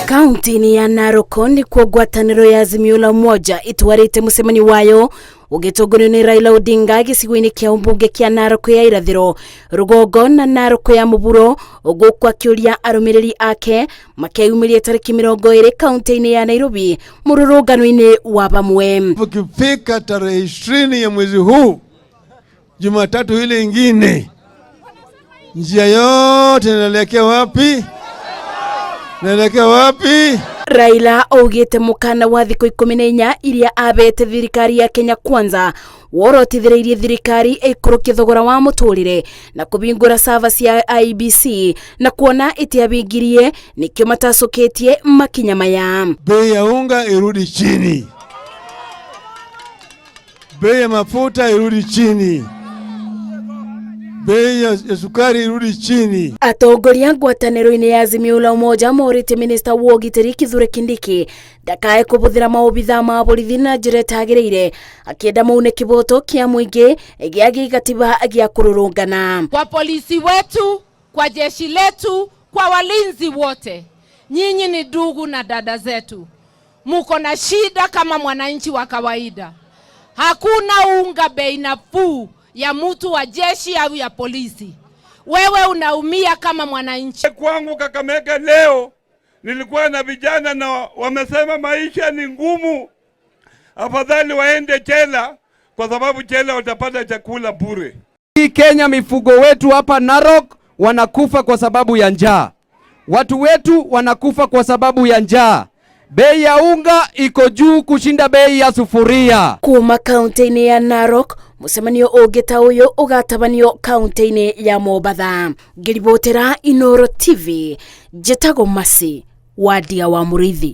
Kaunti-inĩ ya Narok nĩkuo ngwatanĩro ya Azimio la Umoja ĩtwarĩte mũcemanio wayo ũgĩtongorio nĩ Raila Odinga gĩcigo-inĩ kĩa ũmbunge kĩa Narok ya irathĩro, rũgongo na Narok ya mũburo, gũkũ akĩũria arũmĩrĩri ake makeyumĩrie tarĩki 20 kaunti-inĩ ya Nairobi mũrũrũngano-inĩ wa bamwe. Ukifika tarehe 20 ya mwezi huu, Jumatatu ile ingine, njia yote inaelekea wapi? Inaelekea wapi? Raila augĩte mũkana wa thikũ 14 iria abete thirikari ya Kenya Kwanza worotithĩrĩirie thirikari ĩikũrũkie thogora wa mũtũrĩre na kũbingũra sava cia IEBC na kuona ĩtiabingirie nĩkĩo matacũkĩtie makinya maya. Bei ya unga irudi chini, bei ya mafuta irudi chini, bei ya sukari irudi chini. Atongoria ngwatanĩro-inĩ ya Azimio la Umoja morĩtie minista wa ũgitĩri Kithure Kindiki ndakae kũbũthĩra maobithaa ma borithi na njĩra ĩtagĩrĩire, akĩenda maune kĩboto kĩa mũingĩ gĩa gĩgatiba gĩa kũrũrũngana. Kwa polisi wetu, kwa jeshi letu, kwa walinzi wote, nyinyi ni ndugu na dada zetu, muko na shida kama mwananchi wa kawaida. Hakuna unga bei nafuu ya mtu wa jeshi au ya polisi. Wewe unaumia kama mwananchi. Kwangu Kakamega leo nilikuwa na vijana na wamesema maisha ni ngumu, afadhali waende jela kwa sababu jela watapata chakula bure. Hii Kenya mifugo wetu hapa Narok wanakufa kwa sababu ya njaa. Watu wetu wanakufa kwa sababu ya njaa. Bei ya unga iko juu kushinda bei ya sufuria. Kuma kaunti-inĩ ya Narok, mũcemanio ũngĩ ta ũyũ ũgatabanio kaunti-inĩ ya Mombatha. Ngĩribotera Inooro TV, njĩtagwo Mercy Wadia wa Mũrĩithi.